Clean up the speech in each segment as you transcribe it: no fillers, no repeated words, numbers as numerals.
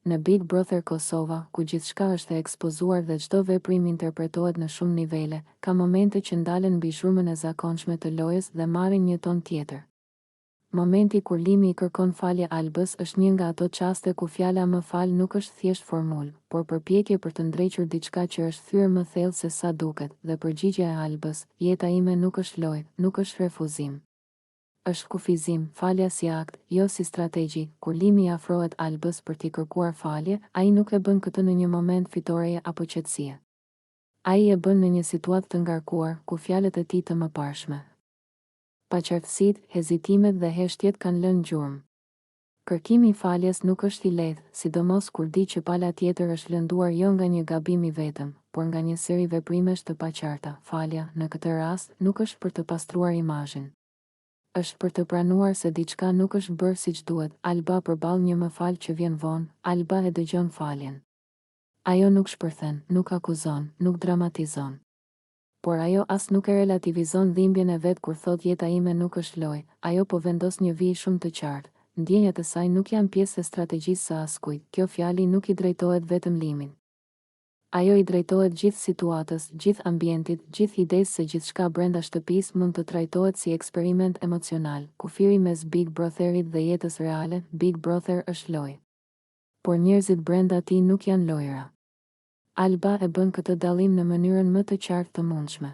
Në Big Brother Kosova, ku gjithçka është e ekspozuar dhe çdo veprim interpretohet në shumë nivele, ka momente që ndalen mbi zhurmën e zakonshme të lojës dhe marrin një ton tjetër. Momenti kur Limi i kërkon falje Albës është një nga ato çaste ku fjala më fal nuk është thjesht formulë, por përpjekje për të ndrequr diçka që është thyer më thellë se sa duket, dhe përgjigja e Albës, jeta ime nuk është lojë, nuk është refuzim. Është kufizim, falja si akt, jo si strategji, kur Limi i afrohet Albës për t'i kërkuar falje, ai nuk e bën këtë në një moment fitoreje apo qetësie. Ai e bën në një situatë të ngarkuar, ku fjalët e tij të mëparshme, paqartësitë, hezitimet dhe heshtjet kanë lënë gjurmë. Kërkimi i faljes nuk është i lehtë, sidomos kur di që pala tjetër është lënduar jo nga një gabim i vetëm, por nga një seri veprimesh të paqarta. Falja, në këtë rast, nuk është për të pastruar imazhin. Është për të pranuar se diçka nuk është bërë siç duhet. Alba përballë një më fal që vjen vonë, Alba e dëgjon faljen. Ajo nuk shpërthen, nuk akuzon, nuk dramatizon. Por ajo as nuk e relativizon dhimbjen e vet kur thotë jeta ime nuk është lojë, ajo po vendos një vijë shumë të qartë, ndjenjat e saj nuk janë pjesë e strategjisë së askujt, kjo fjali nuk i drejtohet vetëm Limit. Ajo i drejtohet gjithë situatës, gjithë ambientit, gjithë idesë se gjithçka brenda shtëpisë mund të trajtohet si eksperiment emocional, kufiri mes Big Brotherit dhe jetës reale, Big Brother është lojë. Por njerëzit brenda tij nuk janë lojëra. Alba e bën këtë dallim në mënyrën më të qartë të mundshme.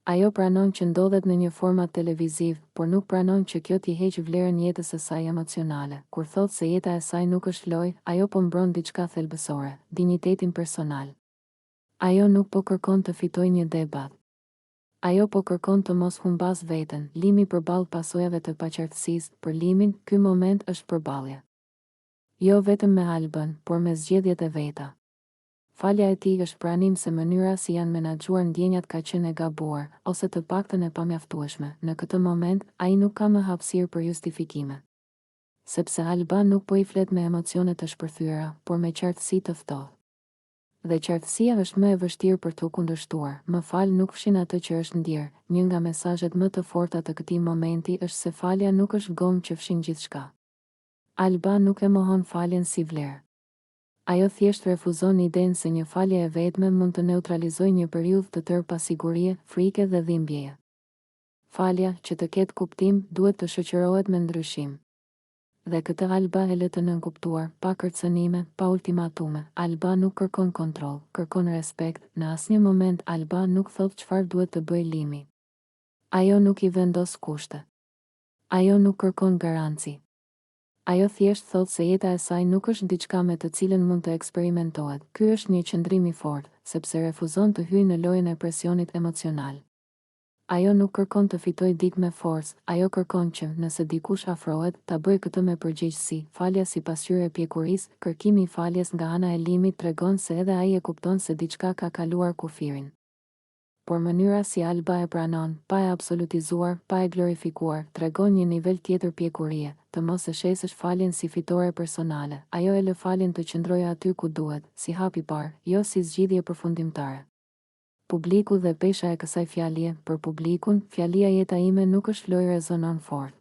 Ajo pranon që ndodhet në një format televiziv, por nuk pranon që kjo t'i heqë vlerën jetës së saj emocionale. Kur thotë se jeta e saj nuk është lojë, ajo po mbron diçka thelbësore, dinjitetin personal. Ajo nuk po kërkon të fitojë një debat. Ajo po kërkon të mos humbasë veten. Limi përballë pasojave të paqartësisë, për Limin, ky moment është përballje. Jo vetëm me Albën, por me zgjedhjet e veta. Falja e tij është pranim se mënyra si janë menaxhuar ndjenjat ka qenë e gabuar, ose të paktën e pamjaftueshme. Në këtë moment, ai nuk ka më hapësirë për justifikime. Sepse Alba nuk po i flet me emocione të shpërthyera, por me qartësi të ftohtë. Dhe qartësia është më e vështirë për t'u kundërshtuar. Më fal nuk fshin atë që është ndjerë. Një nga mesazhet më të forta të këtij momenti është se falja nuk është gomë që fshin gjithçka. Alba nuk e mohon faljen si vlerë. Ajo thjesht refuzon idenë se një falje e vetme mund të neutralizojë një periudhë të tërë pasigurie, frike dhe dhimbjeje. Falja, që të ketë kuptim, duhet të shoqërohet me ndryshim. Dhe këtë Alba e lë të nënkuptuar, pa kërcënime, pa ultimatume. Alba nuk kërkon kontroll, kërkon respekt, në asnjë moment Alba nuk thotë çfarë duhet të bëjë Limi. Ajo nuk i vendos kushte. Ajo nuk kërkon garanci. Ajo thjesht thotë se jeta e saj nuk është diçka me të cilën mund të eksperimentohet. Ky është një qëndrim i fortë, sepse refuzon të hyjë në lojën e presionit emocional. Ajo nuk kërkon të fitojë dikë me forcë, ajo kërkon që, nëse dikush afrohet, ta bëjë këtë me përgjegjësi. Falja si pasqyrë e pjekurisë, kërkimi i faljes nga ana e Limit tregon se edhe ai e kupton se diçka ka kaluar kufirin. Por mënyra si Alba e pranon, pa e absolutizuar, pa e glorifikuar, tregon një nivel tjetër pjekurie, të mos e shesësh faljen si fitore personale, ajo e lë faljen të qëndrojë aty ku duhet, si hap i parë, jo si zgjidhje përfundimtare. Publiku dhe pesha e kësaj fjalie, për publikun, fjalia jeta ime nuk është lojë rezonon fort.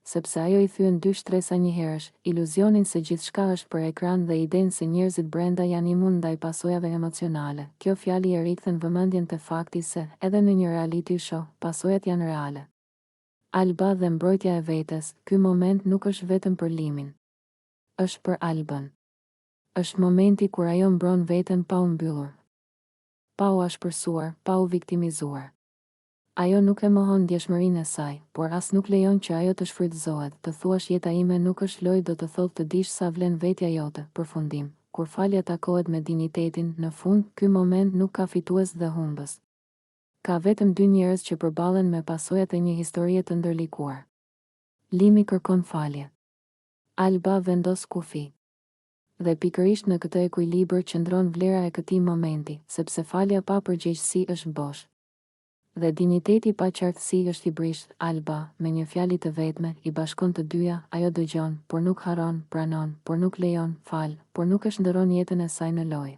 Sepse ajo i thyen dy shtresa njëherësh, iluzionin se gjithçka është për ekran dhe idenë se njerëzit brenda janë imunë ndaj pasojave emocionale. Kjo fjali e rikthen vëmendjen te fakti se, edhe në një reality show, pasojat janë reale. Alba dhe mbrojtja e vetes, ky moment nuk është vetëm për Limin. Është për Albën. Është momenti kur ajo mbron veten pa u mbyllur. Pa u ashpërsuar, pa u viktimizuar. Ajo nuk e mohon ndjeshmërinë e saj, por as nuk lejon që ajo të shfrytëzohet, të thuash jeta ime nuk është lojë do të thotë të dish sa vlen vetja jote, përfundim, kur falja takohet me dinjitetin, në fund, ky moment nuk ka fitues dhe humbës. Ka vetëm dy njerëz që përballen me pasojat e një historie të ndërlikuar. Limi kërkon falje. Alba vendos kufi. Dhe pikërisht në këtë ekuilibër qëndron vlera e këtij momenti, sepse falja pa përgjegjësi është bosh. Dhe dinjiteti pa qartësi është i brishtë, Alba, me një fjali të vetme, i bashkon të dyja, ajo dëgjon, por nuk harron, pranon, por nuk lejon, fal, por nuk e shndërron jetën e saj në lojë.